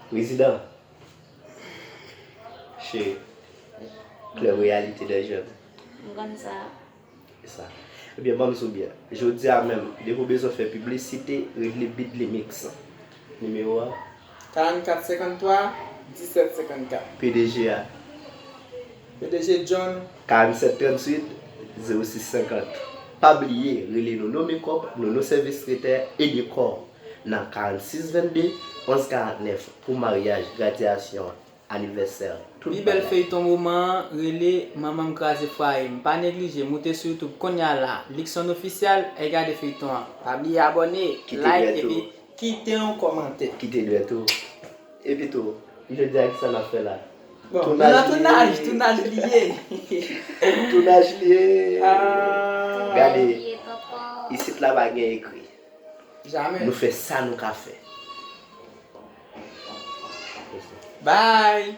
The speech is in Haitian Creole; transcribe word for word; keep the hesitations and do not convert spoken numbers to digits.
Prezidan. Cheri. Club Réalité des Jeunes. M konn sa. E sa. Ebyen, ban m di w byen. Jodi a menm, depi w bezwen fè piblisite, rele Bidlimix. Nimewo a? Karannkat senkanntwa disèt senkannnkat. P D G a? P D G John. Karannsèt tranntuit zewo sis senkant. Pa bliye, rele Nono Makeup, Nono Sèvis Tretè e Dekò nan karannsis vennde onz karannèf pou maryaj, gradyasyon, anivèsè, tout bagay. Pi bèl feyton moman an rele Manman m kraze fwaye m. Pa neglije, moute sou YouTube kounye a la, Luckson Official, al gade feyton an. Pa bliye abòne, like, epi kite yon kòmantè. Kite dwèt ou. Epi tou, jodi a kisa n ap fè la? Bon, nou nan tounaj, tounaj li ye. Tounaj li ye. Ah. Gade, isit la pa gen ekri. Jamè. Nou fè sa nou ka fè. Bye.